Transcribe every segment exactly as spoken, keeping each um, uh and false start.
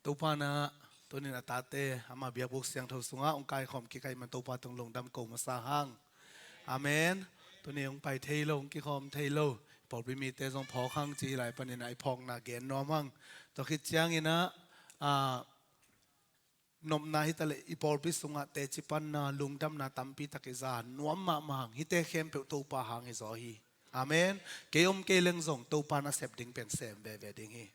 Topa in ah tunin a tate ama biakbuk siangtho sungah hong kaikhawm kik ahih man Topa tungah lungdam ko masa hang. Amen. Tuni hong pai thei lo, hong kikhawm thei lo pawlpi mite zong phawk hang ci hi lai panin ah i phawkna gen nuam hang. Tua khit ciangin ah, ah, nopna hi ta leh i pawlpi sungah teci panna, lungdamna tampi tak i za nuam mahmah hang. Hihte khempeuh Topa hang hi zaw hi. Amen. Kei om kei leng zong Topa nasep ding pen sem veve ding hi.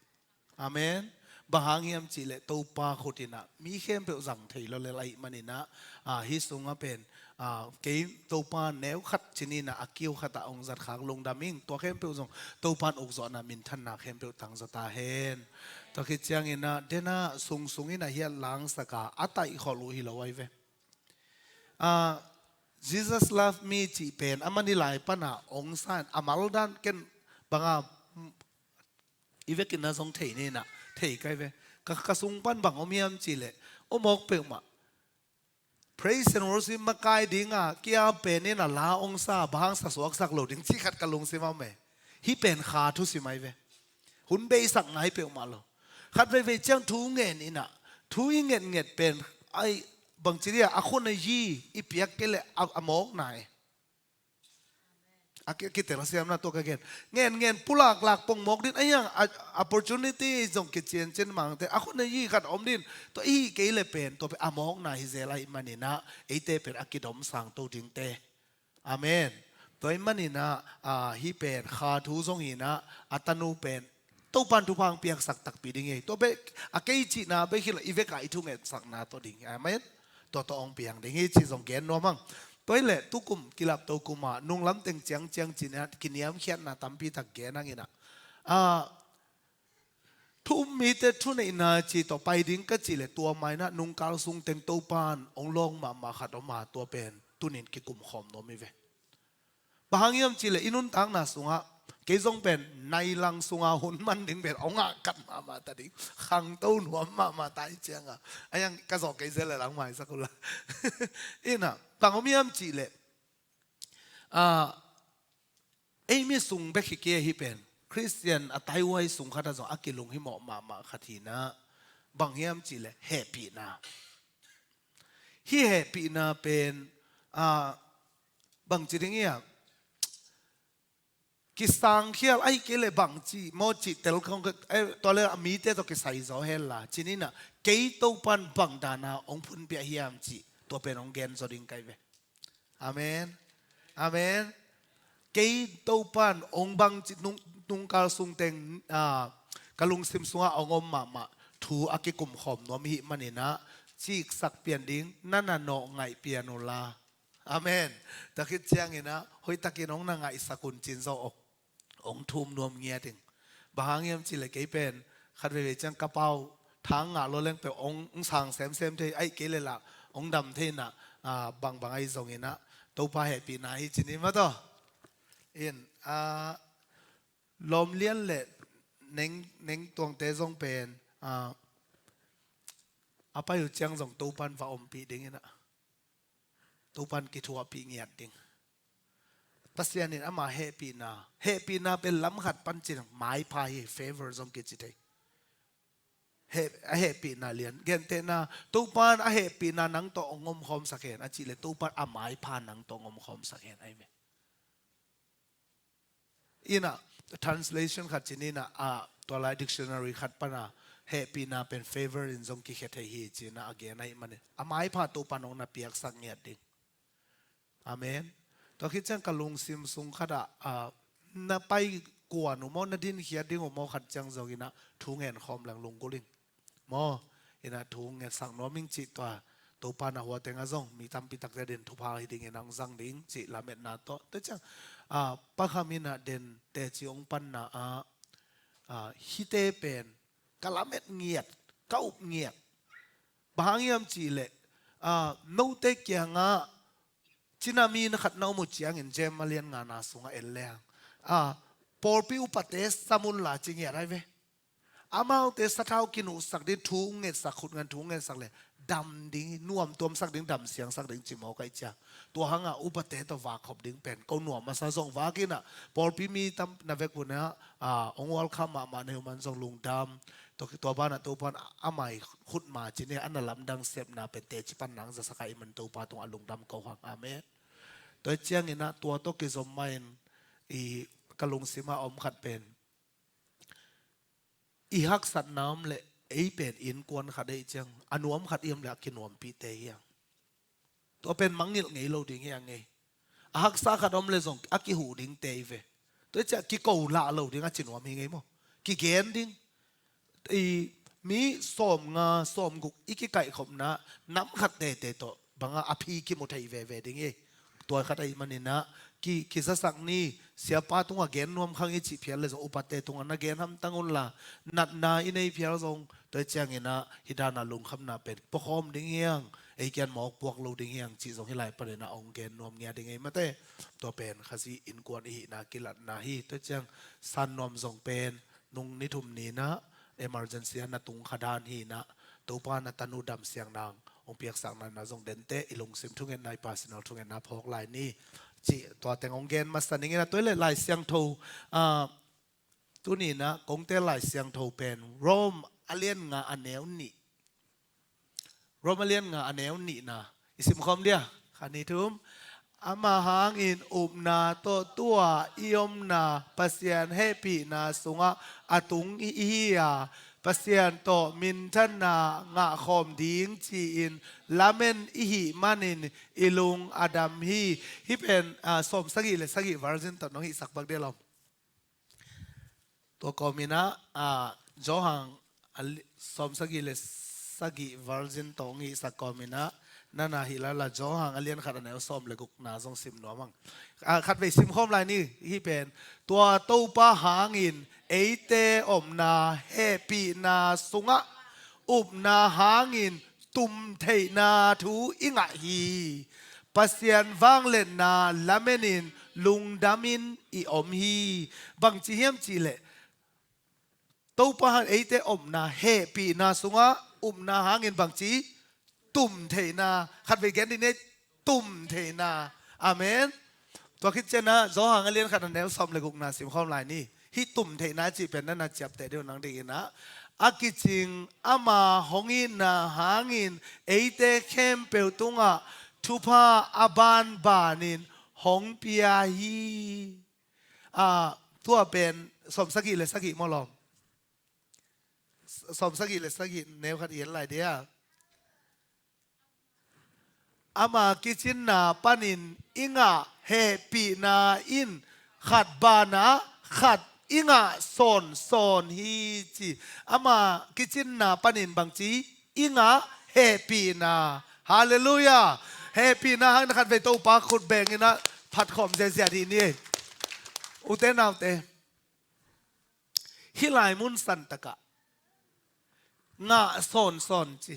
Amen. Bang hang hiam cih leh Topa khut in ah mi khempeuh zang thei lo lel ahih manin ah, ah, hih sungah pen, ah, kei Topa neu khat ci-in ah a kiu khat ah hong zat khak lungdam ing. Tua khempeuh zong Topa in ukzawhna minthanna khempeuh tang zaw ta hen. Tua khit ciangin ah den ah sungsung in ah hiat langsak a, a taih khol uh hi lo ahi ve. Ah, Jesus love me cih pen a man i lai pan ah hong sa in, a mal dan ken bang a i vekin ah zong thei ni in ah, thei kei ve. Ka, ka sung pan bang om hiam cih leh, om mawk peuhmah, praise and worship makai ding a kia pen in ah la hong sa, bang hang sa suaksak lo ding cih khat ka lungsim ah om e. Hih pen kha thusim ahi ve. Hun beisakna hi peuhmah lo. Khat veivei ciang thu ngen in ah, thu i ngetnget pen, ai, bangci dia, a khut a yi i piak kei leh a, a mawkna e. A ki, kitelsiamna tua ka gen. Ngen, ngen, pulaklak pongmawk ding, a hiang, a, opportunity zong kiciancian mangte, a khut a yi khat om ding, tua i hih kei leh pen, tua pen a mawkna hi zel ahih manin ah, eite pen a kidomsang to dingte. Amen. Tua ahih manin ah, ah, hih pen kha thu zong hi in ah, a tanu pen Topa in thupha hong piaksak takpi ding hi. Tua bek, a kei cihna bek hi lo, i vek a i thungetsakna tawh ding hi. Amen. Tua tawh hong piang ding hi cih zong gen nuam hang. Tua hi leh tukum, kilapto kum ah, nunglam teng ciangciang ci-in ah, kiniamkhiatna tampi tak gen hang in ah. Ah, thu um mite thuneihna cih tawh pai ding ka cih leh tua mah in ah, nungkal sung teng Topa in hong lawng mahmah khat om a, tua pen tunin kikum khawm nuam hi ve. Bang hang hiam cih leh i nuntakna sungah, kei zong pen nai lang sungah hun man ding pen hong ngah kat mahmah ta ding, khangto nuam mahmah ta ahih ciangin ah, a hiang ka zawh kei zel leh lang maisak uh la. In ah, bang om hiam cih leh, ah, ei mi sung bek hi kei a, hih pen Khristian a taihuai sung khat ah zong a kilunghimawh mahmah khat hi in ah, bang hiam cih leh hehpihna. Hih hehpihna pen, ah, bangci ding hiam, kisangkhial ahih kei leh bangci maw cih tel khong, eh, tua leh a mite tawh kisai zaw hen la, ci-in ah, kei Topa in bang dan a hong phunpih hiam cih, tua pen hong gen zaw ding ka hi ve. Amen. Amen. Kei Topa in hong bangci nung, nungkal sung teng, ah, ka lungsim sungah hong om mahmah thu a kikum khawm nuam ahih manin ah, ciksak pian ding, na na nawh ngaih pian uh la. Amen. Tua khit ciangin ah, hoihtakin hong na ngaihsak un ci-in zong hong, hong thum nuam ngiat ing. Bang hang hiam cih leh kei pen, khat veivei ciang ka pau, thang ngah lua leng peuh hong, hong sang semsem thei, ahih kei leh lah hong dam thei in ah, ah, bangbang ahi zongin ah, Topa hehpihna hi ci-in hi mah tawh. In, ah, Lawm Lian leh Neng, Neng Tuangte zong pen, ah, a pai uh ciang zong Topa in va ompih ding in ah, Topa in kithuahpih ngiat ding. Pasian in ama hehpihna, hehpihna pen lam khat pan ci-in maipha hi, favor zong kici thei. Heh, a hehpihna lian. Gentehna, Topa in a hehpihna nang tawh hong omkhawmsak hen a cih leh Topa in a maipha nang tawh hong omkhawmsak hen ahi ve. In ah, translation khat ci-in ah, ah, tua lai dictionary khat pan ah, hehpihna pen favor in zong kikhia thei hi ci-in ah a gen ahih manin, a maipha Topa in hong na piaksak ngiat ding. Amen. Tua khit ciang ka lungsim sung khat ah, ah, na pai kuan uh maw, na dinkhiat ding uh maw, khat ciang zong in ah thu ngen khawm leng lunggulh ing. Maw, in ah thu ngetsak nuam ing cih tua, Topa in a hua teng ah zong mi tampi takte adingin thupha hi dingin hong zang ding cih lametna tawh. Tua ciang, ah, Pa Kham in ah den teci hong panna ah, ah, hihte pen ka lamet ngiat, ka up ngiat. Bang hang hiam cih leh, ah, note kiangah cina mi na khat na om uh ciangin, James a lian ngana sungah en leng, ah, pawlpi upate sam un la ci ngiat ahi ve. Amaute sathau kinuhsak ding thu ngetsak, khut ngen thu ngetsak leh dam ding, nuam tuamsak ding, dam siangsak ding ci mawk ahih ciang. Tua hangah upate tawh vakkhop ding pen ko nuam masa zong vak inah, pawlpi mi tam na vek unah, a, hong welcome mahmah na hi uh man zong lungdam. Tua, tua banah Topa'n a mai khut ma ci ni a na lamdang sepna pen teci pan nang zasak a i man Topa tungah lungdam ko hang. Amen. Tua cianginah tua tawh kizom mahin i ka lungsimah om khat pen i haksatna om leh ei pen innkuan khat ei ciang a nuam khat i om leh a kinuampihte hiang. Tua pen mangngilh ngei lo ding hiang ei. A haksa khat om leh zong a kihuh dingte i ve. Tua ciah kiko lah lo ding a ci nuam hi ngei maw? Kigen ding. I mi sawmnga sawmguk i kikaihkhopna nam khat tete tawh banga a phi kimu thei veve ding hi. Tua khat ahih maninah ki, kizasak ni, siapa tungah gen nuam khang i cih phial le zong upate tungah na gen hamtang unla, natna i nei phial zong tua cianginah hih dana lungkhamna pen puakhawm ding hiang, ei kian mawk puak lo ding hiang cih zong hih lai paninah hong gen nuam ngia ding ei mate. Tua pen Khazih innkuan i hihna kilatna hi. Tua ciang san nuam zong pen nung ni thum ninah emergency a na tung kha dan hinah, Topa na tanu dam siang nang hong piaksak nana zong dente i lungsim thungetna i personal thungetna phawk lai ni. Cih tua teng hong gen masa ning inah tua i leh Lai Siangtho, a, tuninah kongte Lai Siangtho pen Rome a lian nga a neu nih. Rome a lian nga a neu nihna i simkhawm dia. Khat, nih, thum. Ama hangin upna tawh tua i omna Pasian hehpihna sungah a tung i hi a, Pasian tawh minthanna ngahkhawm ding ci-in lamen i hih manin i lung a dam hi. Hih pen, a, sawmsagih le sagih version tawh nong hihsak bak dia lawm. Tua kawminah, a, Johan a li-, sawmsagih le sagih version tawh hong hihsak kawminah, nana hih lala Johan a lian khat a neu sawm le gukna zong sim nuam ang. A, khatvei simkhawm lai ni, hih pen. Tua Topa hangin eite omna hehpihna sungah upna hangin tumtheihna thu i ngah hi. Pasian vangliatna lamenin lungdamin i om hi. Bangci hiam cihleh, Topa hang eite omna hehpihna sungah upna hangin bangci tumtheihna. Khatvei gen dih ni, tumtheihna. Amen. Tua khit cianah Johan a lian khat a neu sawm le gukna simkhawm lai ni. Hih tumtheihna cih pen nana ciapteh dih uh nang dinginah, a kicing ama hong itna hangin eite khempeuh tungah thupha a banbanin hong pia hi. A, tua pen sawmsagih le sagih maw lawm? Sawmsagih le sagih neu khat i en lai dia. Ama kicinna panin i ngah hehpihna in khat banah khat i ngah sawnsawn hi ci. Ama kicinna panin bangci i ngah hehpihna. Halleluiah. Hehpihna hangin khatvei Topa khut benginah phatkhawm ziazia dih ni. Ute naute, hih lai mun santakah ngah sawnsawn ci.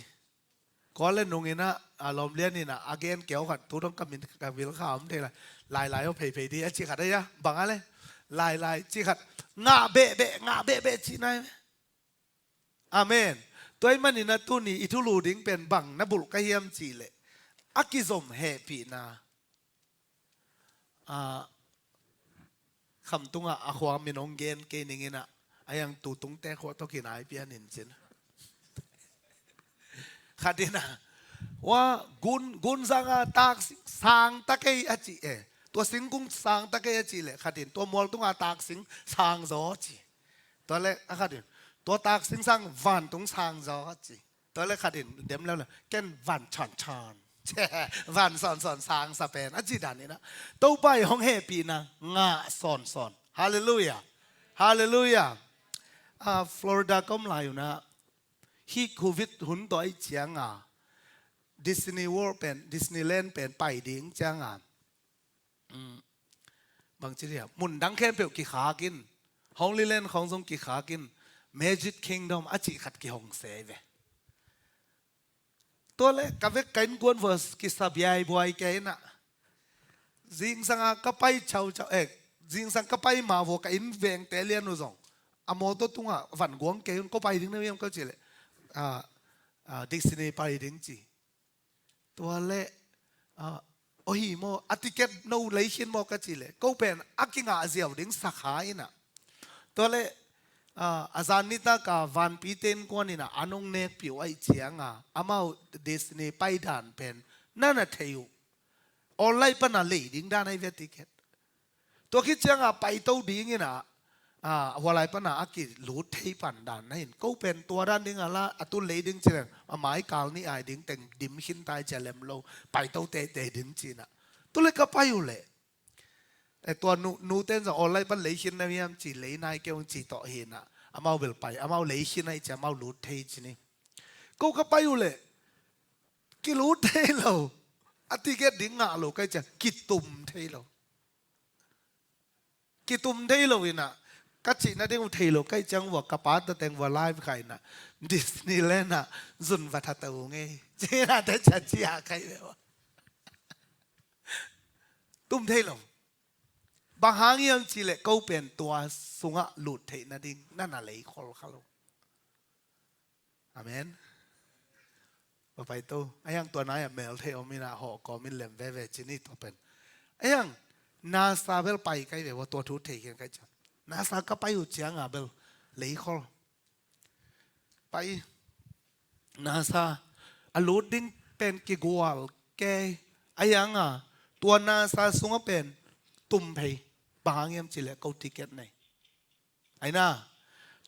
Kua le nunginah, a, lawmlianinah a gen keu khat tu dong ka min ka vil kha om thei lai. Lailai aw pheiphei dih a cih khat a ia, bang a le? Lailai cih khat. Ngah behbeh, ngah behbeh cih nai ve. Amen. Tua ahih maninah tuni i thulu ding pen bang na bulh ka hiam cihleh, a kizom hehpihna. A, khamtungah a khua min hong gen kei ninginah, a yang tutungte khua tawh kinai pian in cin. Khatinah, wa, gun, gun zanga taksing sang ta kei a cih e. Tua singkung sang ta kei a cihleh khatin tua mualtunga taksing sang zaw ci. Tua le a khatin tua taksing sang vantung sang zaw a ci. Tua le khatin dem leuleu ken van chanchan, van sawnsawn sang sa pen a ci daninah Topa i hong hehpihna ngah sawnsawn. Halleluiah. Halleluiah. A, Florida ka om lai unah hih Covid hun tawh ahih cianga Disney World pen, Disneyland pen pai ding cianga, um, bangci dia, mundang khempeuh kikhakin, Holy Land khawng zong kikhakin, Magic Kingdom a cih khat kihong se ve. Tua le ka vek ka innkuan vua kisa biaibuai kei inah, zingsanga ka pai caucau, eh, zingsang ka pai ma vua ka inn vengte lian uh zong a mawtaw tungah vanguang kei un, ko pai ding na hiam ko cihleh, a, ah, Disney pai ding ci. Tua leh, ah, aw hi maw, a ticket no lei khin maw ka cih leh, ko pen a kingah ziau ding sakha inah. Tua leh, ah, a zan nitak a vanpi ten kuan inah a nong nekpih uh ahih cianga amau Disney pai dan pen na na thei uh. Online pana lei ding dan ahi ve ticket. Tua khit cianga paito ding inah, ah, hualai pana a kilut thei pan dan na in. Ko pen tua dan dinga la a tun lei ding ci leng, a mai kal nih ai ding teng dim khin tai cia lem lo, paito teitei ding ci inah. Tu leh ka pai uh leh, eh, tua nu, nu ten zong online pan lei khin na hiam ci, lei nai kei ung ci tawh hi inah. Amau bel pai, amau lei khin ahih cia amau lut thei ci ni. Ko ka pai uh leh kilut thei lo. A ticket ding ngah lo ka hih ciang kitum thei lo. Kitum thei lo inah, ka cih nading uh thei lo ka hih ciang vua ka pa ta teng vua live kha inah, Disneyland ah zun va tha to ngei ci inah, te cia cia ka hih ve ua. Tum thei lo. Bang hang hiam cih leh ko pen tua sungah lut theih nading na na lei khol kha lo. Amen. Papai to. A hiang tua nai a mel thei om inah hawh kawm in lem veve ci ni tua pen. A hiang NASA bel pai ka hih ve ua, tua thu thei khin ka hih ciang. NASA ka pai uh cianga bel lei khol. Pai NASA a lut ding pen kigual kei. A hianga tua NASA sunga pen tum phei. Bang hang hiam cih leh ko ticket nei. Aina,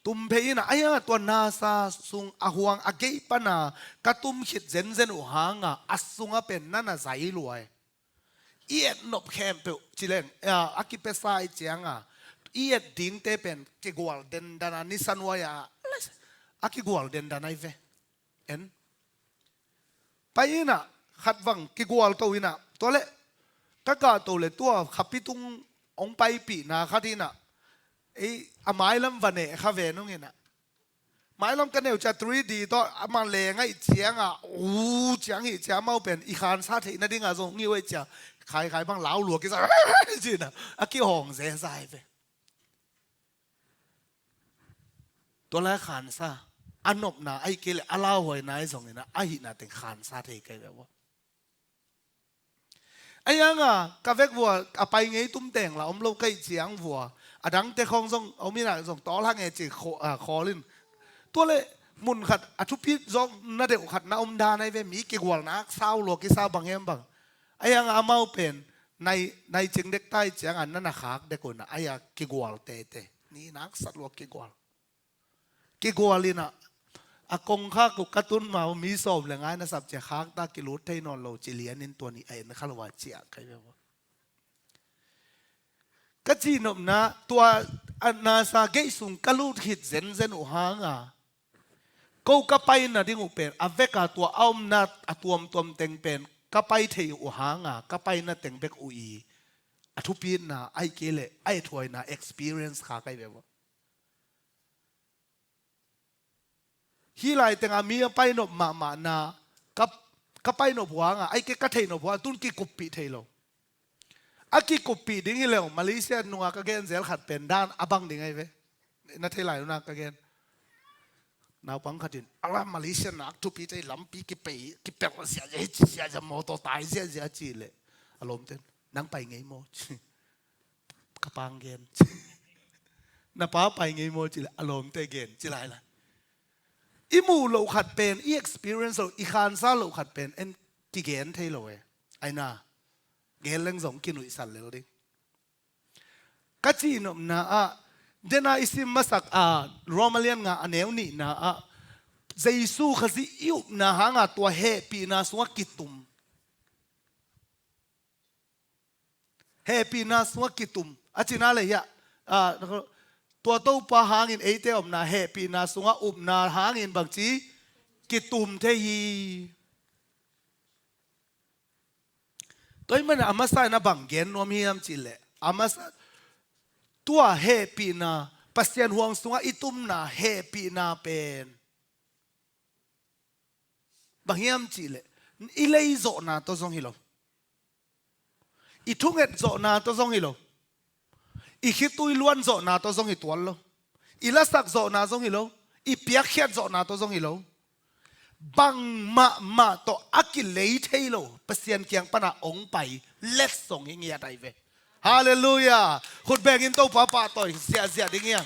tum phei inah, aia tua NASA sung a huang a gei pana ka tum khit zenzen uh hanga a sunga pen na na zai lua e. I et nop khempeuh ci leng, a, a kipia sa i cianga i et dingte pen kigual dendan a, nisa nuai-a a kigual dendan ahi ve. En. Pai inah, khat vang kigual to inah, tua leh ka kah to leh tua khapi tung hong paipihna khat inah, ei, a mailam va neh kha ve nung inah. Mailam ka neu cia three D tawh a man leng ahih cianga, u ciang hih cia amau pen i khansa theih nadinga zong ngiu ahih cia, khaikhai bang lau lua kisa ci inah a kihawng zeza hi ve. Tua lai khansa, a nopna ahih kei leh a lauhuaina ahi zongin a hihna teng khansa thei kei ve vua. A hianga ka vek vua a pai ngei tum teng la om lo ka hih ciang vua, a dangte khawng zong om inah zong tawl hang e ci khaw-, a, khawl in. Tua leh mun khat a thupi zong na deuh khat na om dan ahi ve, mi kigualna sau lua kisa bang hiam bang. A hianga amau pen nai, nai cing dek tai cianga na na khak dek uh inah, a hia kigual tete. Ni nak sat lua kigual. Kigual inah, a kongkhak uh ka tun ma uh mi sawm le nga inah sap cia khak ta kilut thei nawn lo ci lianin tua ni a en kha lo a ciah kai ve vua. Ka cihnopna tua a NASA gate sung ka lut khit zenzen uh hanga ko ka paina ding uh pen, a veka tua a omna a tuamtuam teng pen ka pai thei uh hanga, ka paina teng bek uh i a thupitna, ahih kei leh a ethuaina experience kha kai ve vua. Hih lai tengah mi a painop mahmahna ka, ka painop uh hanga, ahih kei ka theihnop uh hanga tun kikuppih thei lo. A kikuppih ding hi leh, Malaysia nunga ka gen zel khat pen dan a bang ding ahi ve. Na thei lai uh na ka gen. Naupang khat in, a la Malaysia nak thupi thei lampi kipei, kipelh ziahziah, hici ziahziah, mawtaw tai ziahziah a cih leh, a lawmte in, nang pai ngei maw? Ka pang gen. Na pa pai ngei maw cih leh, a lawmte gen ci lai lai. I muh loh khat pen, i experience loh, i khansa loh khat pen en kigen thei lo e. Aina, gen leng zong kinuihsan lel ding. Ka cihnopna ah, dena i sim masak a, Roma lian nga a neu nihna ah, Jesu Khazih i upna hanga tua hehpihna sungah kitum. Hehpihna sungah kitum. A cina le hiah, a, tua Topa hangin eite omna hehpihna sungah upna hangin bangci kitum thei hi. Tua ahih manin a masa in a bang gen nuam hiam cih leh, a masa tua hehpihna, Pasian huang sungah i tumna hehpihna pen bang hiam cih leh, i lei zawhna tawh zong hi lo. I thunget zawhna tawh zong hi lo. I khitui luan zawhna tawh zong hi tuan lo. I lasak zawhna zong hi lo. I piakkhiat zawhna tawh zong hi lo. bangmahmah tawh a kilei thei lo Pasian kiang pana hong pai letsong hi ngiat ahi ve. Halleluiah. Khut bengin Topa pahtawi ziahziah ding hiam?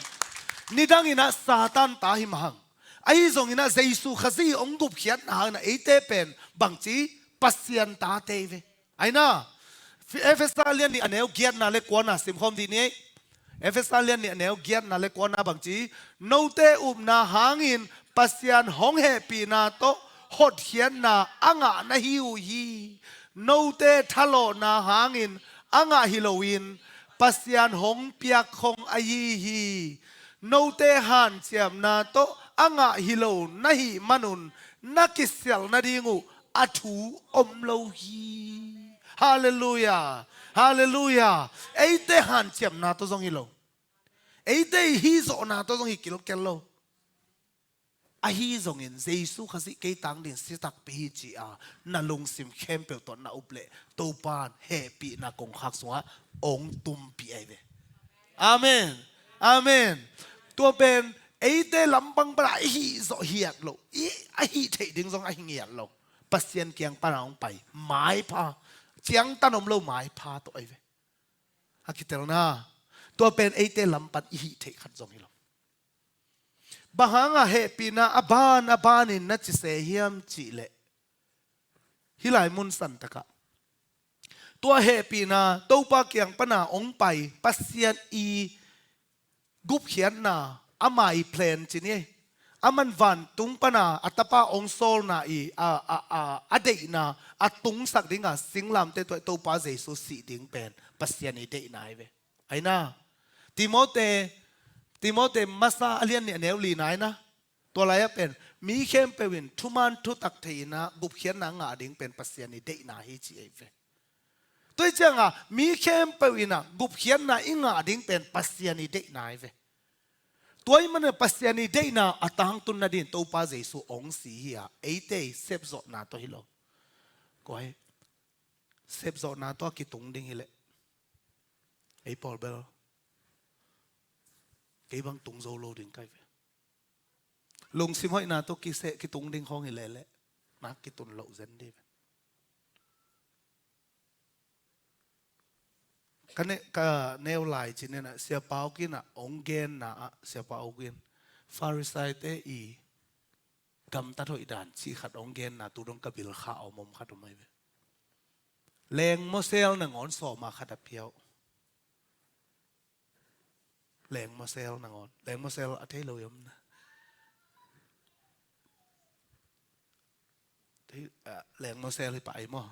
Nidangin ah Satan ta hi mah hang. Ahi zongin ah Jesu Khazih hong gupkhiatna hangin ah eite pen bangci, Pasian tate hi ve. Aina, Efesa lian nih a neu giatna le kuana simkhawm dih ni. Efesa lian nih a neu giatna le kuana bangci, note upna hangin Pasian hong hehpihna tawh hotkhiatna a ngah na hi uh hi. Note thalawhna hangin a ngah hi loin Pasian hong piakkhong ahi hi. Note hanciamna tawh a ngah hi lo na hih manun na kisialh nading uh a thu om lo hi. Halleluiah. Halleluiah. Eite hanciamna tawh zong hi lo. Eite i hihzawhna tawh zong hi kilkel lo. Ahi zongin Jesu Khazih kei tang ding si takpi hi ci-a na lungsim khempeuh tawh na up leh Topan hehpihna kongkhak sungah hong tumpih ahi ve. Amen. Amen. Tua pen eite lampang pana i hihzawh hiat lo, i a hih theih ding zong a hi ngiat lo. Pasian kiang pana hong pai maipha, ciangtan om lo maipha tawh ahi ve. A kitelna, tua pen eite lampan i hih theih khat zong hi lo. Bang hanga hehpihna a ban a banin na ci se hiam cihleh, hih lai mun santakah tua hehpihna Topa kiang pana hong pai Pasian i gupkhiatna, ama i plan ci ni. Aman vantung pana a tapa hong sawlna i a, a, a, a deihna a tungsak dinga singlamteh tua Topa Jesu sih ding pen Pasian i deihna hi ve. Aina, Timote, Timote masa a lian nih a neu lina aina. Tua lai-ah pen mi khempeuh in thuman thutak thei-in ah gupkhiatna ngah ding pen Pasian i deihna hi ci ahi ve. Tua hi cianga mi khempeuh in ah gupkhiatna i ngah ding pen Pasian i deihna hi ve. Tua hi mana Pasian i deihna a tangtun nadin Topa Jesu hong si hi a, eite i sepzawhna tawh hi lo. Kua hi, sepzawhna tawh a kitung ding hileh ei pawl bel kei bang tung zo lo ding kai ve. Lungsim hoihna tawh kiseh kitung ding khawng hi leleh nak kitun loh zen dih ve. Ka ne, ka neu lai ci nena Sia Pau Kin ah hong genna ah, Sia Pau Kin Farisaite i gamtat hoih dan cih khat hong genna tu dong ka bil kha a om om khat om ahi ve. Lengmawsel nangawn sawma khat a pia uh. Lengmawsel nangawn. Lengmawsel a thei lo i om na. Thei, ah, lengmawsel hi pah ei maw.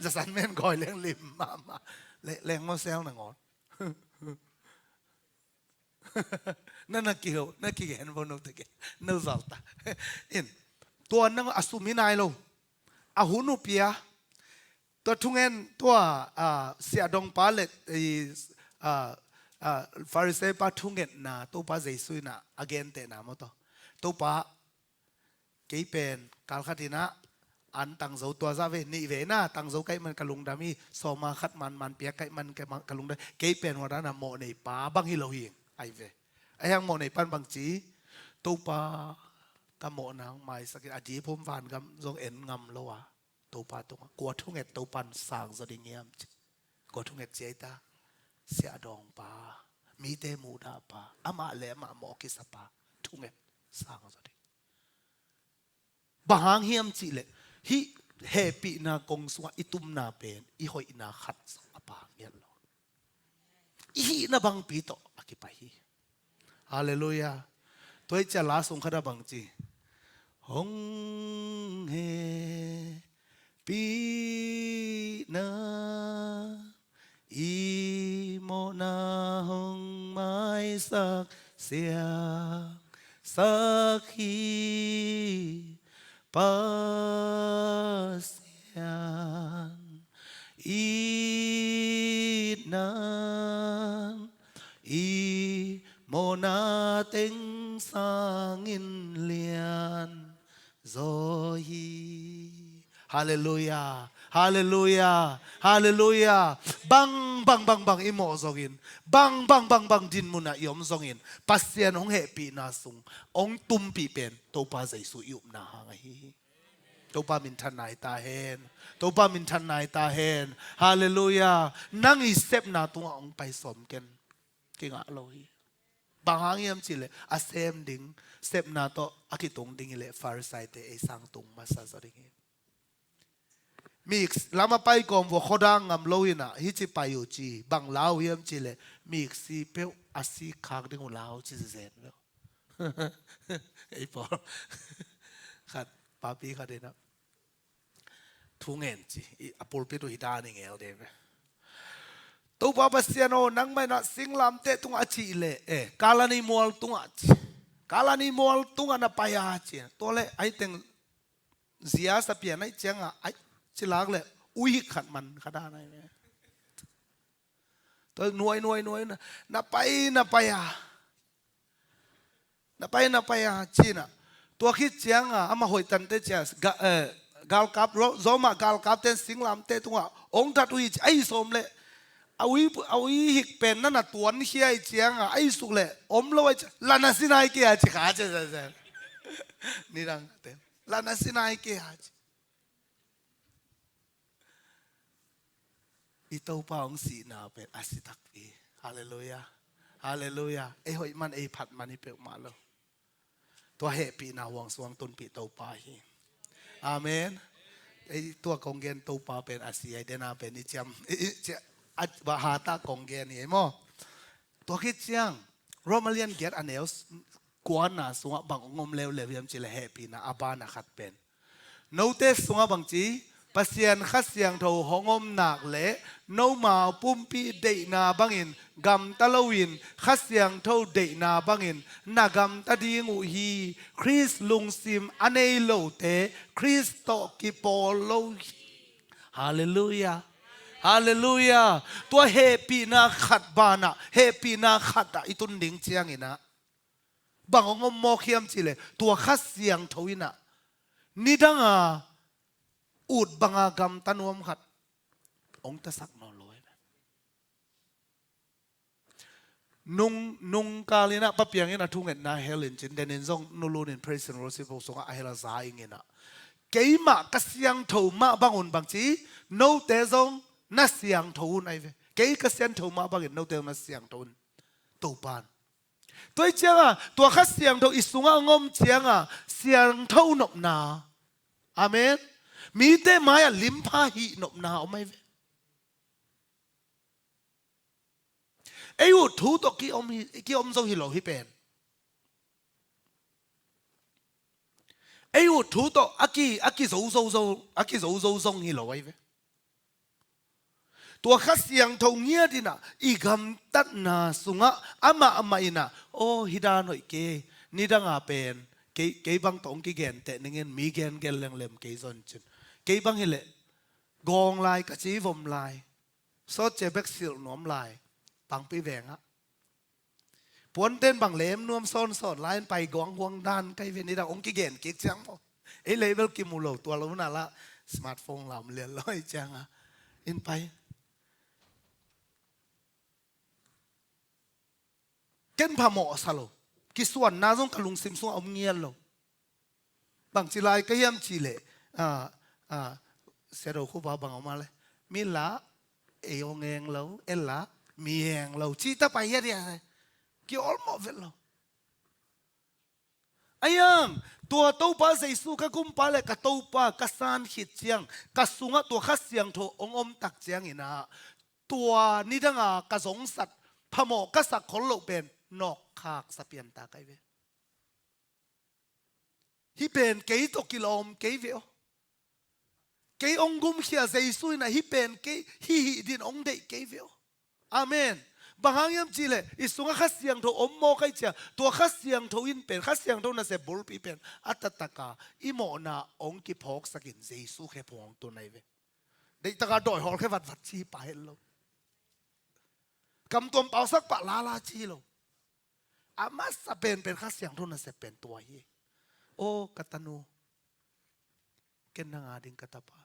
Zasan men gawi leng lim mahmah. Le-, lengmawsel nangawn. Na, na kiho, na kigen bo no teke. No zalta. In, tua nang a sum hi nai lo. A hun uh pia. Tua thungen, tua, ah, siahdongpa le, i, ah, ah, Farisee pa thungetna, Topa Jesu in ah a gentehna maw tua. Topa, kei pen, kal khat in ah, an tangzo tua zah ve, nih ve na, tangzo kaih man ka lungdam hi, sawma khat manman pia kaih man ka, ka lungdam, kei pen hua dan a mawh nei pa bang hi lo hi, ahi ve. Ahi hang mawh nei pan bang ci, Topa, ka mawhna hong maisak in, a diphum vangam zong en ngam lo a. Topa tungah, kua thunget Topan sang zaw ding hiam ci. Kua thunget ci ei ta. Siahdawngpa, mite muhdahpa, amah le amah mawh kisapa thunget sang zaw ding. Bang hang hiam cihleh, hih hehpihna kong sungah i tumna pen i hoihna khat zong a pha ngiat lo. I hihna bangpi tawh a kipai hi. Halleluiah. Tua hi cia la sung khat a bang ci. Hong hehpihna i mawhna hong maisak siangsak hi Pasian. Itnan i mawhna teng sangin lian zaw hi. Halleluiah. Halleluiah. Halleluiah. Bang bang bang bang i mawh zongin, bang bang bang bang dinmunah i om zongin, Pasian hong hehpihna sung hong tumpih pen Topa Jesu i upna hang ahi hi. Topa minthanna hi ta hen. Topa minthanna hi ta hen. Halleluiah. Nang i sepna tungah hong pai sawm ken. Kingah lo hi. Bang hang hiam cihleh a sem ding, sepna tawh a kitung ding hileh Pharisee-te ei sang tung masa zaw ding hi. Mi ik lam a pai kawm vua khuadang ngam lo inah hih ci pai uh ci, bang lau hiam cihleh mi ik si peuh a si khak ding uh lau ci zen veu. Ei pawl khat, papi khat inah thu ngen ci, a pulpit uh hi dan i ngel de ve. Topa Pasian aw, nangmah inah singlamteh tungah a cih leh, eh, Kalani mual tungah ci. Kalani mual tungah na pai a ci. Tua leh ahi teng zia sapian aih ciangah aih cilak leh uih khat man kha dan ahi ve. Tua nuai nuai nuai na, na pai na pai a, na pai na pai a cinah. Tua khit ciangah ama hoih tante cia ga, eh, galkap, Ro-, Roma galkapten singlamteh tungah hong that uh hi ci, ahi sawm leh a ui, a ui hik pen na na tuankhia aih ciangah ahi suk leh om lo aih ci, la na sinai kei a ci kha ci. Nidang te la na sinai kei a ci. I Topa hong sihna pen a si takpi. Halleluiah. Halleluiah. Ei hoih man ei phat man hi peuhmah lo. Tua hehpihna huang suang tunpih Topa hi. Amen. Ei tua kong gen Topa pen a si ai dena pen i ciam i, i, cia, a, ba hata kong gen hi ei maw. Tua khit ciang Roma lian giat a neu s-, kuana sungah bang hong om leuleu hiam cihleh hehpihna a bana khat pen note sungah bangci, Pasian Kha Siangtho hong om nak leh nomau pumpi deihna bangin gamta loin Kha Siangtho deihna bangin na gamta ding uh hi. Khrist lungsim a nei lote Khrist tawh kipawl lo hi. Halleluiah. Halleluiah. Tua hehpihna khat banah hehpihna khatah i tun ding cianginah bang hong om mawk hiam cihleh tua Kha Siangtho inah nidanga ut banga gamta nuam khat hong tasak nawn lo hi. Nung, nungkal inah Pa Piang in a thungetna hel in cin, denin zong Nu Lun in Praise and Worship ho sungah a hel a za ing inah, keimah ka siangtho mah bangun bangci, note zong na siangtho un ahi ve. Kei ka siangtho mah bangin note zong na siangtho un. Topan Tua hi cianga tua Kha Siangtho i sungah a ngom cianga siangtho nopna. Amen. Mite mai-ah limpha hih nopna om ahi ve. Ei uh thu tawh ki-om hi, ki-om zo hi lo hi pen. Ei uh thu tawh a ki, a kizo zo zo, a kizo zo zong hi lo ahi ve. Tua Kha Siangtho ngiat inah i gamtatna sungah amah amah inah, aw, hi dan hoih kei, nidanga pen kei, kei bang tawh hong kigenteh ningin mi gen gen lenglem kei zon cin. Kei bang hileh gawng lai ka ci vom lai, sawtce bek silh nuam lai, pangpi vengah. Puanten bang lem nuam sawnsawn lai-in pai guangguang dan kai ve, nidang hong kigen kik ciang maw. Ei lei bel kimu lo, tua lo na lah smartphone lam lian lo ei cianga in pai. Ken phamawh sa lo. Kisuanna zong ka lungsim sungah om ngial lo. Bangci lai ka hiam cihleh, a, a, Siado Khupa bang om a le, mi lah ei hong eng lo, ei lah mi eng lo, ci ta pai hiat hiat. Ki-awlmawh vet lo. Aiang, tua Topa Jesu ka Kumpa le ka Topa ka san khit ciang, ka sungah tua Kha Siangtho hong om tak cianginah, tua nidanga ka zongsat, phamawh ka sak khol loh pen nawkkhak sa pianta kai ve. Hih pen kei tawh kilawm kei ve aw. Kei hong gumkhia Jesu inah hih pen kei hih hih din hong deih kei ve aw. Amen. Bang hang hiam cihleh i sungah Kha Siangtho om mawk ahi cia, tua Kha Siangtho in pen, Kha Siangtho nasep bulpi pen a taktaka i mawhna hong kiphawksakin Jesu khe phung hong tun ahi ve. Deihtaka dawi hawlkhe vatvat ci hi pah het lo. Kamtuam pausak pah lala ci hi lo. A masa penpen Kha Siangtho nasep pen tua hi. Aw ka tanu, ken nang ading ka tapa,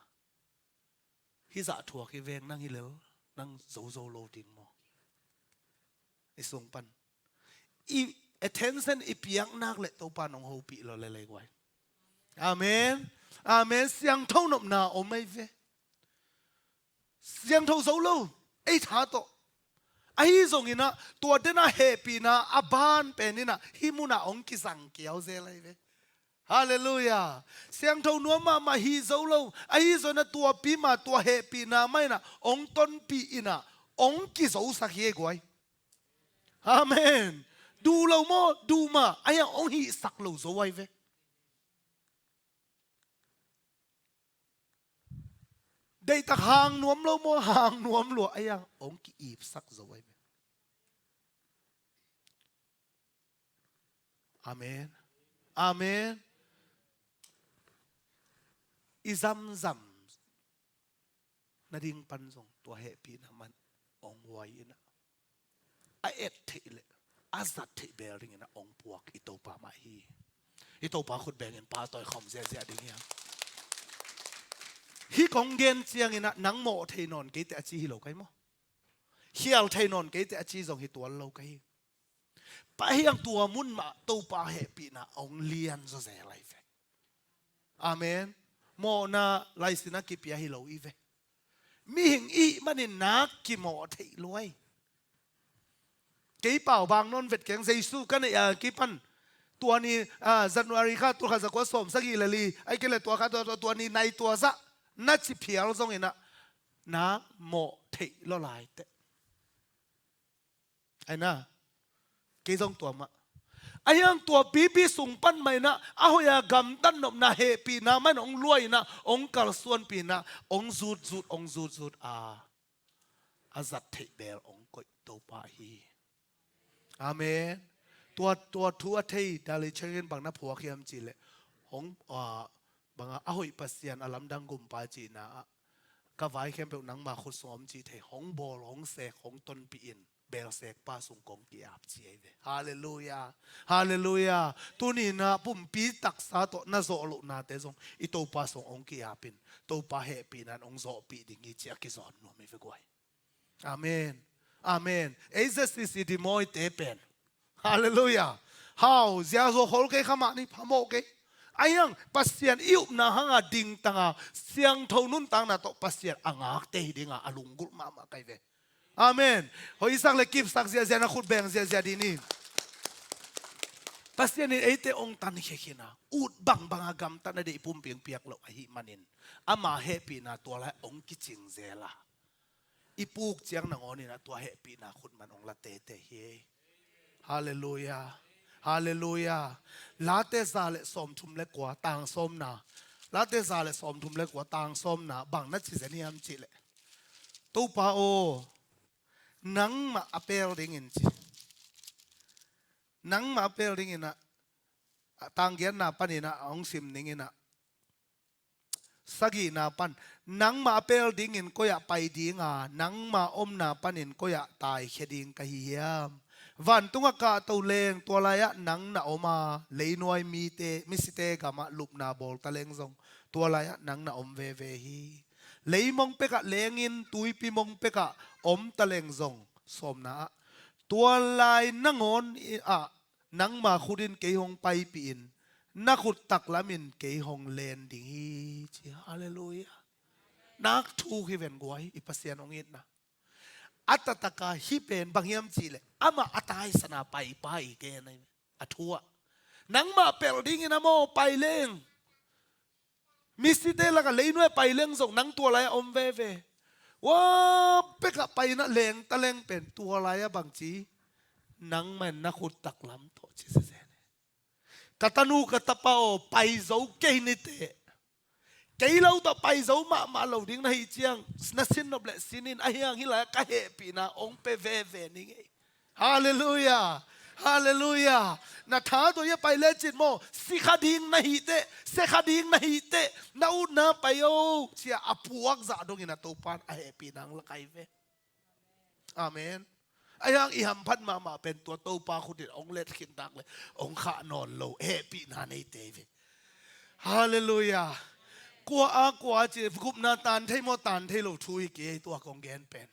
Hih zah thuak hi veng, nang hi lel, nang zo zo lo ding maw? I sung pan i attention i piak nak leh Topa nong hopih lo lel ei guai. Amen. Amen. Siangtho nopna om ei ve. Siangtho zo lo, ei tha tawh. Ahi zongin ah, tua den a hehpihna a ban pen in ah, hih mun ah hong kizang kiau zel ei ve. Halleluiah. Siangtho nuam mahmah hi zo lo. Ahi zongin ah, tua pi ma, tua hehpihna mah in ah hong tonpih in ah, hong kizosak hi ei guai. Amen. Duh lo maw, duh mah, ahi hang hong hihsak lo zo ei ve. Deihtak hang nuam lo maw, hang nuam lua, ahi hang hong ki-ipsak zo ei ve. Amen. Amen. I zamzam nading pan zong tua hehpihna mah in hong huai in ah, a et theih leh a zat theih bel dingin ah hong puak i Topa mah hi. I Topa khut bengin pahtawi khawm ziahziah ding hiam? Hih kong gen ciangin ah nang mawh thei nawn kei teh a ci hi lo ka hi maw? Khial thei nawn kei teh a ci zong hi tuan lo ka hi. Pai hiang tua mun mah Topa hehpihna hong lian zawzel ei ve. Amen. Mawhna laisin a kipia hi lo ei ve. Mihing i hih manin nak kimawh theih lua ei. Kei pau bang nawn vet keng, Jesu ka neih a kipan tua ni, ah, January kha, tul khat za kua sawm sagih le li, ahih kei leh tua kha, tua, tua, tua ni nai tua zah na ci phial zongin ah nak mawh theih lua lai teh. Ahi na, kei zong tua mah. Ahi hang tua pipi sung pan mah in ah, a hoih a gamtat nopna hehpihna mah in hong luah in ah, hong kalsuanpih in ah, hong zutzut, hong zutzut a, a zat theih bel hong koih Topa hi. Amen. Tua, tua thu a thei Dali Changin bang na phuak hiam cih leh, hong, ah, bang a, a hoih Pasian a lamdang gumpa cihna ah, ka vai khempeuh nangma khut sung om cih thei, hong bawl, hong sek, hong tonpih in, bel sek pa sung kong ki-ap ci ei ve. Halleluiah. Halleluiah. Tuni in ah pumpi taksa tawh na zawh lohnate zong i Topa sung hong ki-ap in, Topa hehpihna in hong zawhpih ding hi ci a kizawn nuam ei ve guai. Amen. Amen. Ei Z C C Dimawite pen. Halleluiah. Hau, ziazaw khol kei kha mah ni, phamawh kei. Ahi hang, Pasian i upna hanga dingtanga, siangtho nuntakna tawh Pasian a ngakte hi dinga, a lunggulh mahmah ka hi ve. Amen. Hoihsak le kipsak ziahziah na khut beng ziahziah dih ni. Pasian in eite hong tankhia khin a, ut bangbang a gamtatna deih i pumpi hong piak loh ahih manin, ama hehpihna tua lai hong kicing zel a, i puk ciang nangawn in ah tua hehpihna khut mah in hong la teitei hi. Halleluiah. Halleluiah. Late za le sawmthum le kua, tang sawmna. Late za le sawmthum le kua, tang sawmna, bang na ci zen hiam cih leh, Topa aw, nangmah a pel dingin ci. Nangmah a pel dingin ah, tang giatna panin ah hong sim ning in ah, sagihna pan, nangmah a pel dingin koi-ah pai ding a, nangma omna panin koi-ah taikhia ding ka hi hiam? Vantung a kahto leng, tua lai-ah nang na om a, leinuai mite, misite gamah lupna bawl taleng zong, tua lai-ah nang na om veve hi. Leimong pekah lengin, tuipi mong pekah om taleng zong, sawmna ah, tua lai nangawn ah nangma khut in kei hong paipih in, na khut taklam in kei hong len ding hi, ci. Halleluiah. Nak thuk hi ven guai, i Pasian hong itna. A taktaka hih pen bang hiam cih leh, amah a taisan a paipa i gen ahi ve. A thu ah, nangmah pel dingin a maw, pai leng. Misite lakah leinuai pai leng zong nang tua lai-ah om veve. Ua pekah pai in ah leng taleng pen tua lai-ah bangci, nangmah in na khut taklam tawh ci zezen hi. Ka tanu ka tapa aw, pai zo kei ni teh. Kei lo tawh pai zo mahmah lo ding na hih ciang, na sin nop leh sin in, ahi hang hih lai-ah ka hehpihna hong pia veve ning ei. Halleluiah. Halleluiah. Na tha tawh hia pai lecin maw, si kha ding na hih teh, se kha ding na hih teh, na utna pai o, ci-a a puak zah dongin a Topa in a hehpihna hong la kai ve. Amen. Ahi hang i hamphat mahmah pen tua Topa khut in hong let khin tak leh hong khah nawn lo hehpihna neite hi ve. Halleluiah. Kua a kua a ci, gupna tan thei maw, tan thei lo thu hi kei, tua kong gen pen.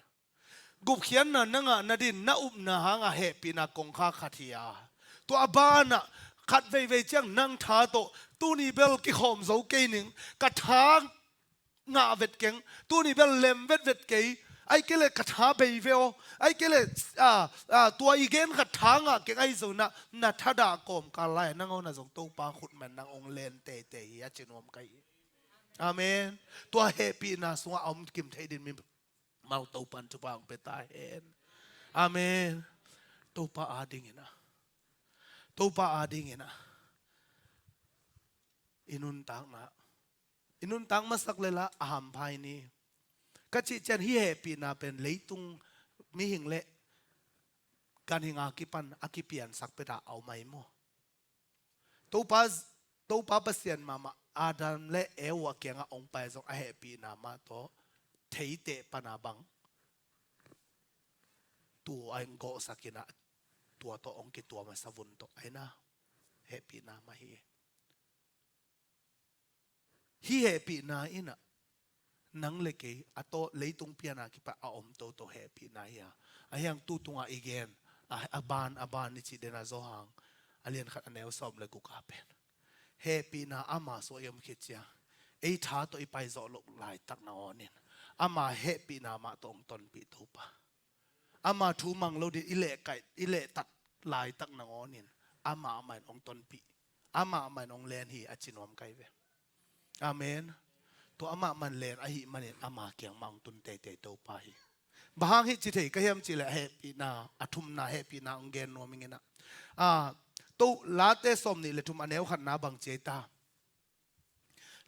Gupkhiatna na ngah nadin na upna hangah hehpihna kongkha khat hi a, tua a banah khat veivei ciang nang tha tawh, tuni bel kikhawm zo kei ning, ka tha ngah vet keng, tuni bel lem vetvet kei, ahih kei leh ka tha bei ve aw, ahih kei leh, a, a, tua i gen khat tha ngah keng, ahi zongin ah na thadah kawmkal lai-ah nang aw na zong Topa khut mahin nang hong len teitei hi, a ci nuam ka hi. Amen. Tua hehpihna sungah a om kim thei dingin mi mau Topa'n thupha hong pia ta hen. Amen. Topa adingin ah, Topa adingin ah i nuntakna, i nuntak masak leh la a hampha hi ni. Ka cih ciang hih hehpihna pen leitung mihing leh ganhing a kipan a kipiansak pet a om ahi maw? Topa, Topa Pasian mahmah Adam leh Eva kiangah hong pai zong a hehpihna mah tawh, theiteh pan a bang, tua hong gawhsak in ah, tua tawh hong kituam a, savun tawh, ahi na, hehpihna mah hi. Hih hehpihna in ah nang leh kei a tawh leitung pian a kipan a om toto hehpihna hi a. Ahi hang tu tungah i gen a, a ban, a ban i cih den a, Johan a lian khat a neu sawm leh guk a pen, hehpihna ama sungah i om khit ciang, ei tha tawh i pai zawh loh laitak nangawnin ama hehpihna mah tawh hong tonpih Topa. Ama thu mang lo dingin i lehkaih, i lehtat laitak nangawnin amah mah in hong tonpih, amah mah in hong len hi, a ci nuam ka hi ve. Amen. Tua amah mah in len ahih manin ama kiang mah hong tun teitei Topa hi. Bang hang hih ci thei ka hiam cih leh, a hehpihna, a thumna hehpihna hong gen nuam ing in ah. A, to, Late sawmnih leh thum a neu khatna bang ci ei ta?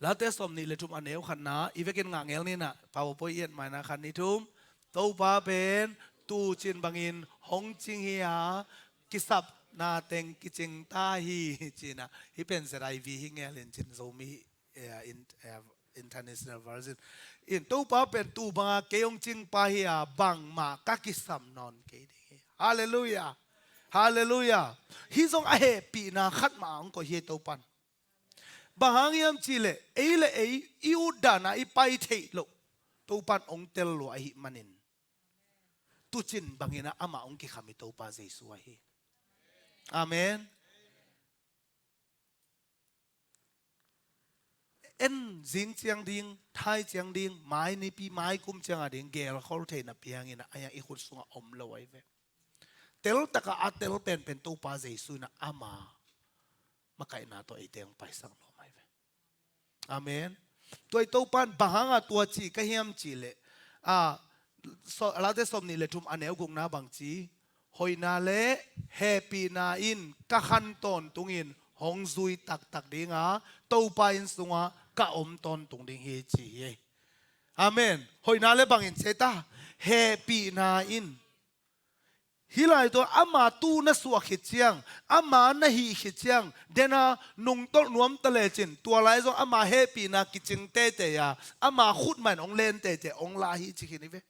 Late sawmnih leh thum a neu khatna, i vekin ngah ngel ni in ah, PowerPoint i et mai in ah, khat, nih, thum. Topa pen tuucin bangin hong cing hi a, kisapna teng kicing ta hi, ci in ah. Hih pen Z I V hi ngel in cin, Zomi, eh, in, eh, International Version in, Topa pen tuu banga kei hong cingpa hi a, bangmah ka kisam nawn kei ding hi. Halleluiah. Halleluiah. Hih zong a hehpihna khat mah hong koih hi, Topa'n. Bang hang hiam cih leh, ei leh ei i utdan a i pai theih loh Topa'n hong tel lua ahih manin, tuucin bangin ah amah hong kikham hi Topa Jesu ahi. Amen. En zing ciang ding, thai ciang ding, mai nipi, mai kum ciang a ding gelkhol theihna piang in ah, ahi hang i khut sungah om lo ahi ve. Teltak a a tel penpen Topa Jesu in ah ama makaihna tawh eite hong paisak nuam ahi ve. Amen. Tua hi, Topa'n bang hang a tua ci ka hiam cih leh, a, so, Late sawmnih leh thum a neu gukna bang ci? Hoihna leh hehpihna in ka khan tawntungin hong zui taktak ding a, Topa inn sungah ka om tawntung ding hi, ci hi. Amen. Hoihna leh bangin ci ei ta? Hehpihna in. Hih lai tawh ama tuu na suah khit ciang, ama na hih khit ciang, den a nungtolh nuam ta lecin, tua lai zong ama hehpihna kicing teitei a, ama khut mah in hong len teitei, hong la hi, ci khin hi ve.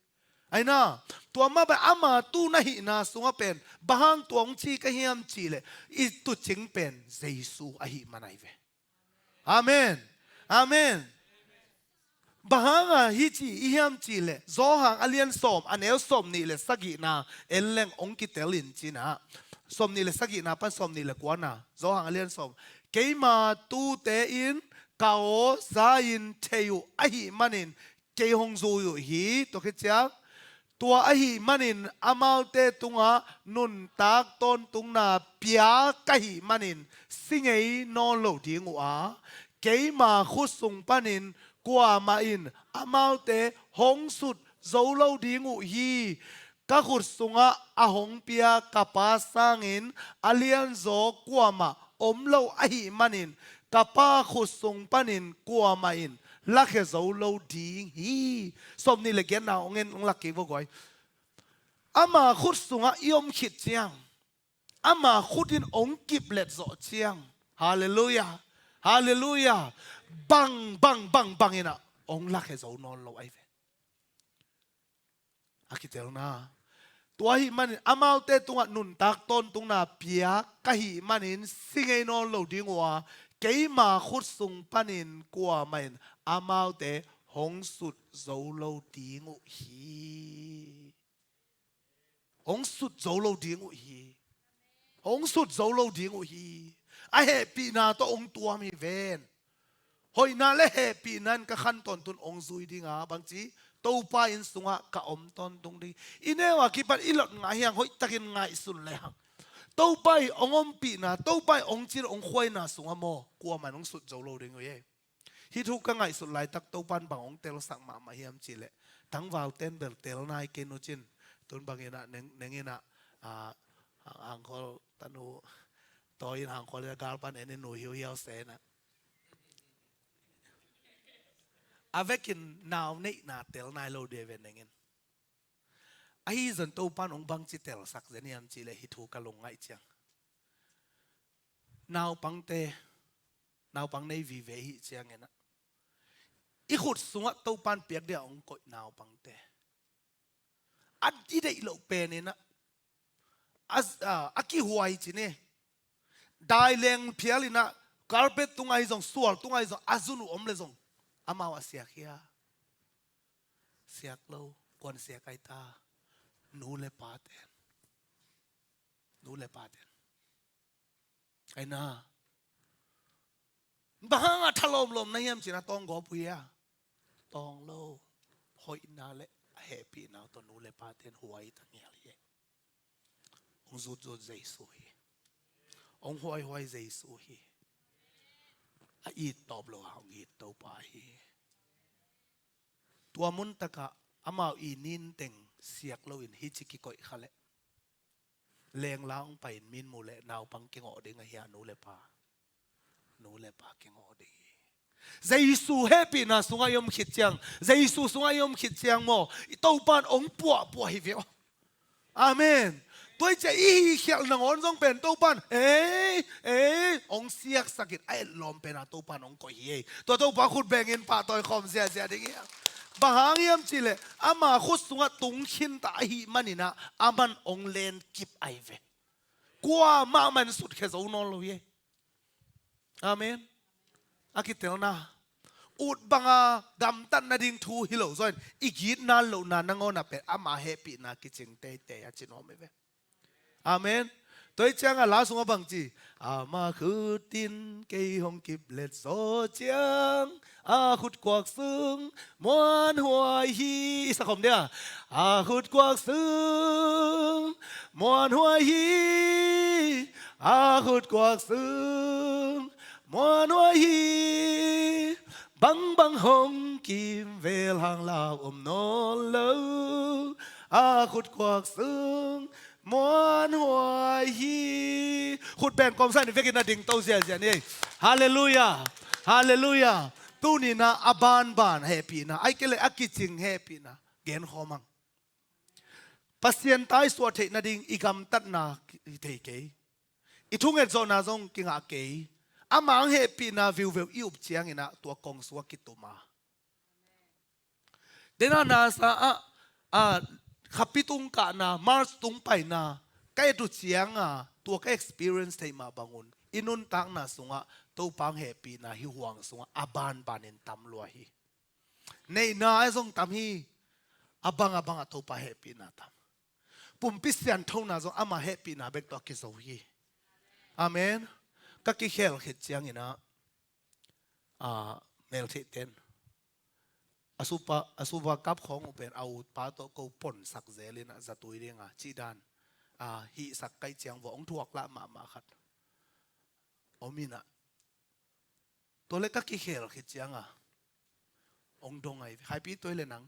Ahi na, tua mah bang ama tuu na hihna sungah pen bang hang tua hong ci ka hiam cih leh, i tuucing pen Jesu ahih man ahi ve. Amen. Amen. Bang hang a hih ci i hiam cih leh, Johan a lian sawm a neu sawmnih leh sagihna en leng hong kitel in, ci in ah. Sawmnih leh sagihna pan sawmnih leh kuana, Johan a lian sawm. Keima tuute in ka aw za-in thei uh ahih manin kei hong zui uh hi. Tua khit ciang, tua ahih manin amaute tungah nuntak tawntungna pia ka hih manin si ngei nawn lo ding uh a, keima khut sung panin kuamah in amaute hong sut zo lo ding uh hi. Ka khut sungah a hong pia ka Pa sangin a lianzaw kuamah om lo ahih manin, ka Pa khut sung panin kuamah in lakhia zo lo ding hi. Sawmnih leh giatna hong en, hong lak kik vo guai. Ama khut sungah i om khit ciang, ama khut in hong kiplet zawh ciang, halleluiah, halleluiah, bang, bang, bang, bang in ah hong lakhia zo nawn lo ahi ve. A kitelna. Tua ahih manin amaute tungah nuntak tawntungna pia ka hih manin si ngei nawn lo ding uh a, keima khut sung panin kuamah in amaute hong sut zo lo ding uh hi. Hong sut zo lo ding uh hi. Hong sut zo lo ding uh hi. A hehpihna tawh hong tuam hi ven. Hoihna le hehpihna in ka khan tawntun hong zui ding a, bangci, Topa inn sungah ka om tawntung ding. I neu a kipan i lot ngah hiang, hoihtakin ngaihsun le hang. Topa i hong ompihna, Topa i hong cin hong khuaina sungah maw, kuamah in hong sut zo lo ding uh hi. Hih thu ka ngaihsut laitak Topan bang hong telsak mahmah hiam cihleh, tangval ten bel tel nai kei nu cin, tun bangin ah neng, nengin ah, ah, hang, hangkhawl tanu, tawi in hangkhawl in a galpan en in nu hiuhiau se in ah. A vekin nau neihna tel nai lo ding ve nengin. Ahi zong Topan hong bangci telsak zen hiam cihleh hih thu ka lungngaih ciang. Naupangte, naupang nei vive i hih ciangin ah, i khut sungah Topan piak dia hong koih naupangte. A i deih loh pen in ah, a, a, a kihuai cin hi. Daileng phial in ah, carpet tungah hi zong, sual tungah hi zong, a zun uh om le zong, amau a siak hia? Siak lo, kuan siak ai ta? Nu le pa ten. Nu le pa ten. Ai na. Bang hangah thalawmlawm na hiam cin a tawng gawp uh hia? Tawng lo. Hoihna le a hehpihna tawh nu le pa ten huai ta ngial hi. Hong zutzut Jesu hi. Hong huaihuai Jesu hi. A it tawp lo a hong it Topa hi. Tua muntakah amau i ninteng siak loin hih ci kikoih kha leh, lengla hong pai in min mu leh naupang kingawh ding ahi a, nu le pa. Nu le pa kingawh ding hi. Jesu hehpihna sungah i om khit ciang, Jesu sungah i om khit ciang maw, i Topan hong puahpuah hi ve aw. Amen. Tua hi ciah i hihkhialh nangawn zong pen Topan ei, ei, hong siaksak in a etlawm pen a Topan hong koih hi ei. Tua Topa khut bengin pahtawi khawm ziazia ding hi. Bang hang hiam cihleh ama khut sungah tung khinta ahih manin ah aman hong lenkip ahi ve. Kuamah man sutkhia zo nawn lo hi ei. Amen. A kitelna ut banga gamtat nading thu hi lo zaw in, i gitna lohna nangawn ah pen ama hehpihna kicing teitei a ci nuam hi ve. Amen. Tua hi ciangah la sungah bang ci? Ama khut in kei hong kiplet zaw ciang, a khut kuak sung muanhuai hi. I sa khawm dia. A khut kuak sung muanhuai hi. A khut kuak sung muanhuai hi. Bangbang hong kimvel hang lau om nawn lo. A khut kuak sung muanhuai hi. Khut beng kawmsa in vekin a dingto ziazia ni. Halleluiah. Halleluiah. Tuni-in ah a banban hehpihna, ahih kei leh a kicing hehpihna genkhawm hang. Pasian taisuah theih nading i gamtatna hi thei kei. I thunget zawhna zong kingah kei. Ama hehpihna viuveu i up ciangin ah tua kong sungah kitum a. Dena nasa ah, ah, khapi tung kahna, March tung paina ka et uh cianga tua ka experience theih mah bangun, i nuntakna sungah Topa hehpihna hih huang sungah a banbanin tam lua hi. Neihna ah zong tam hi. A bang a bangah Topa hehpihna tam. Pumpi sianthona zong ama hehpihna bek tawh a kizo hi. Amen. Ka kikhel khit ciangin ah, ah, meltheihten a supa, a supa kap khawng uh pen a utpa tawh ko ponsak zel in ah zatui dinga cihdan, ah, hihsak kaih ciang vua hong thuaklah mahmah khat om in ah, tua le ka kikhel khit cianga hong dong ahi ve. Khaipi, tua le nang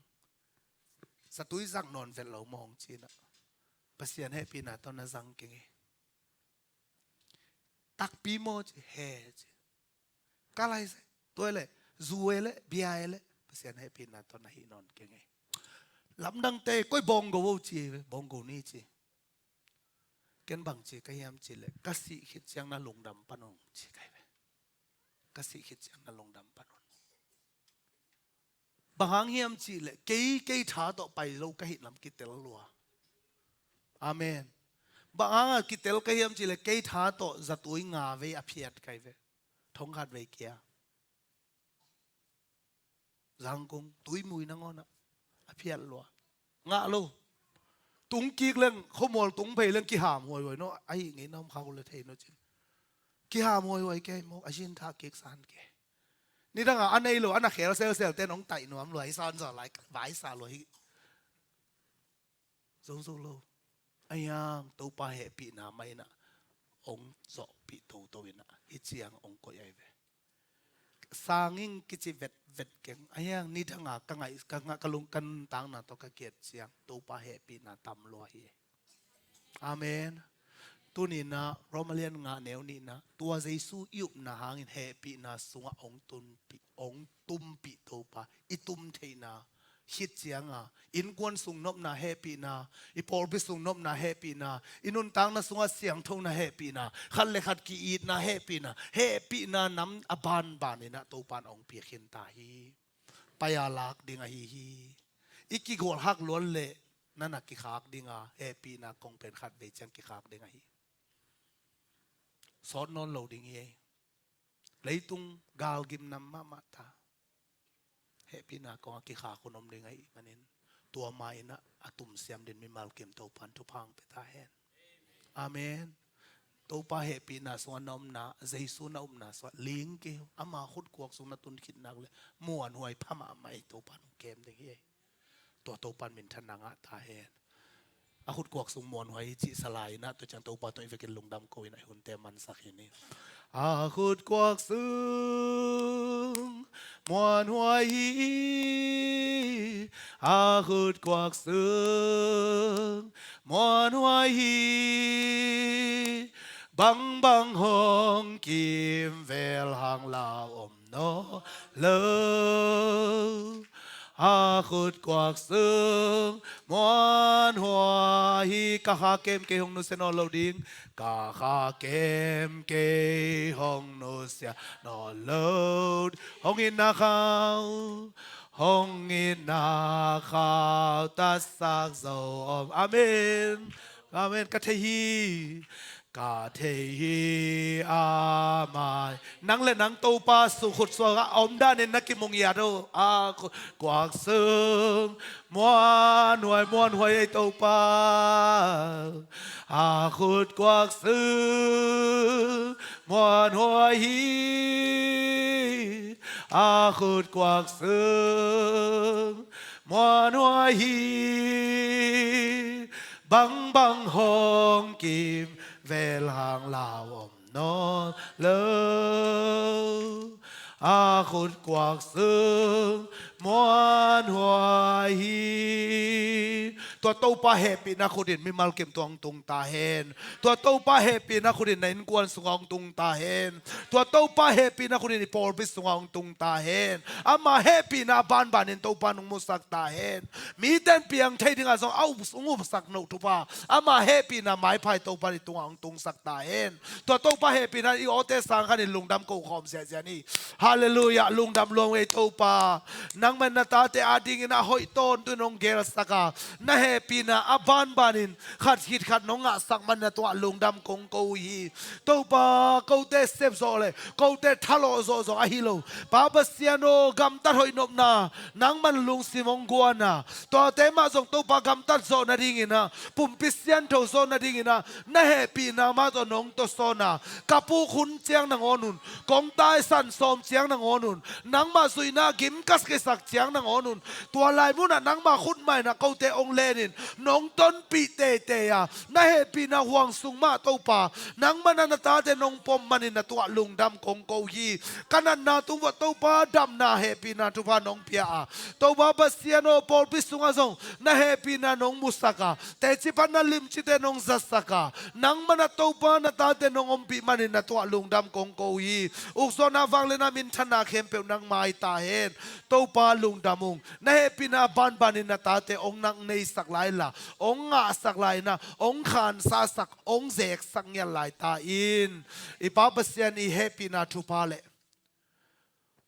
zatui zang nawn vet lo maw hong ci in ah, Pasian hehpihna tawh na zang keng e. Takpi maw ci, he ci. Ka lai se, tua le, zu e le, bia e le, Pasian hehpihna tawh na hih nawn keng e. Lamdangte, koi bawnggo o ci e ve, bawnggo ni ci. Ken bang ci ka hiam cihleh, ka sih khit ciang na lungdam pan un ci ka hi ve. Ka sih khit ciang na lungdam pan un. Bang hang hiam cihleh, kei, kei tha tawh pai lo ka hih lam kitel lua. Amen. Bang hang a kitel ka hiam cihleh, kei tha tawh zatui nga vei a phiat ka hi ve. Hong khatvei kia. Zangkong, Tuimui nangawnah a phiat lua. Ngah lo. Tung kik leng, khuamual tung phei leng kiham huaihuai no, ahi ngei na om khak uh le thei no cin. Kiham huaihuai kei maw, a sin thak kik san kei. Nidangah a nei lo, a na khel selsel ten hong taih nuam lua, i san sa lai, vai sa lua hi. Zozo lo. Ahi hang Topa hehpihna mah inah hong zawhpih toto inah hih ciang hong koih ahi ve. Sangin kici vetvet keng. Ahi hang nidanga ka ngaih, ka ngah, ka lung, ka nuntakna tawh ka kiat ciang Topa hehpihna tam lua hi. Amen. Tuninah Roma lian nga neu nihna, tua Jesu i upna hangin hehpihna sungah hong tunpih, hong tumpih Topa i tum theihna, khit cianga innkuan sung nopna hehpihna, i pawlpi sung nopna hehpihna, i nuntakna sungah siangthona hehpihna, khat le khat ki-itna hehpihna, hehpihna nam a banbaninah Topan hong piak khin ta hi. Pai-a lak ding ahi hi. I kigual hak luan leh nana kikhak dinga hehpihna kong pen khatvei ciang kikhak ding ahi. Sawt nawn lo ding hi ei. Leitung galgim nam mahmah ta. Hehpihna kong a kikhak hun om ding ahih manin tua ma inah a tumsiam din mimal kim Topan thupha hong pia ta hen. Amen. Topa hehpihna sungah na omna, Jesu na omna sungah ling kei, ama khutkuak sung na tun khit nak le muanhuai pha mahmah ei, Topan hong kem ding hi ei. Tua Topan minthanna ngah ta hen. A khutkuak sung muanhuai cih sa lai inah tua ciang Topa tawh i vekin lungdam ko inah i hunte mansak hi ni. A khutkuak sung muanhuai hi. A khutkuak sung muanhuai hi. Bangbang hong kimvel hang lau om nawn lo. A khutkuak sung muanhuai hi. Ka kha kem kei hong nusia nawn lo ding. Ka kha kem kei hong nusia nawn lo. Hong itna khau, hong itna khau tatsak zo om. Amen. Amen. Ka thei hi. Ka thei hi a mai. Nang le nang Topa sung khutsuak a om danin na kimu ngiat uh. A khutkuak sung muanhuai, muanhuai ei Topa. A khutkuak sung muanhuai hi. A khutkuak sung muanhuai hi. Bangbang hong kimvel hang lau om nawn lo. A khutkuak sung muanhuai hi. Tua Topa hehpihna khutin mimal kim tungah hong tung ta hen. Tua Topa hehpihna khutin na innkuan sungah hong tung ta hen. Tua Topa hehpihna khutin i pawlpi sungah hong tung ta hen. Ama hehpihna a banbanin Topa nong musak ta hen. Miten piang thei dingah zong a up, hong upsak noh thupha, ama hehpihna maipha i Topa i tungah hong tungsak ta hen. Tua Topa hehpihna i awte sang khanin lungdam ko khawm ziahziah ni. Halleluiah, lungdam luang ei Topa. Nangman na tate adingin a hoih tawntung nong gelsak a, na hehpihna a banbanin khat khit khat nong ngahsak man na tungah lungdam kong ko uh hi. Topa, kote sepzawh le kote thalawhzawh zong ahi lo. Pa Pasian aw, gamtat hoih nopna nangman lungsim hong guan a, tuate mah zong Topa gamtat zawh nadingin ah, pumpi siantho zawh nadingin ah, na hehpihna mah tawh nong tawsawn a, ka puk hun ciang nangawn un, kong taisan sawm ciang nangawn un, nangmah zuihna gim ka kiksak ciang nangawn un, tua lai munah nangmah khut mah in ah kote hong lenin nong tonpih teitei a, na hehpihna huang sung mah Topa, nangman ah na tate nong pom manin na tungah lungdam kong ko hi. Ka natna tung uah Topa damna hehpihna thupha nong pia a, Topa Pasian aw, pawlpi sungah zong na hehpihna nong musak a, teci pan na limcite nong zatsak a, nangman ah Topa na tate nong ompih manin na tungah lungdam kong ko hi. Ukzawhna, vangliatna, minthanna khempeuh nangmah ahi ta hen. Topa lungdam ung. Na hehpihna banbanin na tate hong nang neisak lai la, hong ngahsak lai in ah, hong khansasak, hong zeksak ngiat lai ta in. I Pa Pasian i hehpihna thupha le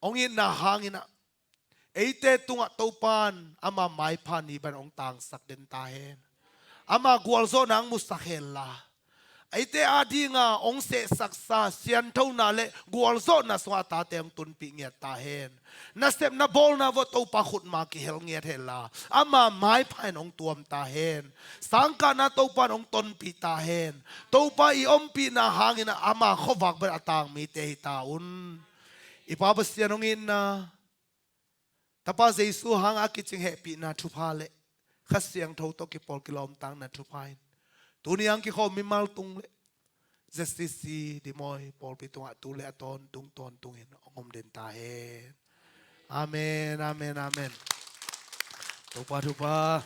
hong itna hangin ah, eite tungah Topan ama maipha ni bang hong tangsak den ta hen. Ama gualzawhna hong musak hen la, eite adinga hong sehsaksa sianthona le gualzawhna sungah a tate hong tunpih ngiat ta hen. Nasepna bawlna vawh Topa khutma kihel ngiat henla, ama maipha in hong tuam ta hen. Sangkahna Topa in hong tonpih ta hen. Topa i ompihna hangin ama khuavak bel a tang mite hi ta un. I Pa Pasian hong itna, Tapa Jesu hanga kicing hehpihna thupha le Kha Siangtho tawh kipawl kilawmtakna thupha in tuni hang kikhawm mimal tung le Z C C Dimawi pawlpi tungah tu le a tawntung tawntungin hong om den ta hen. Amen, amen, amen. Topa thupha.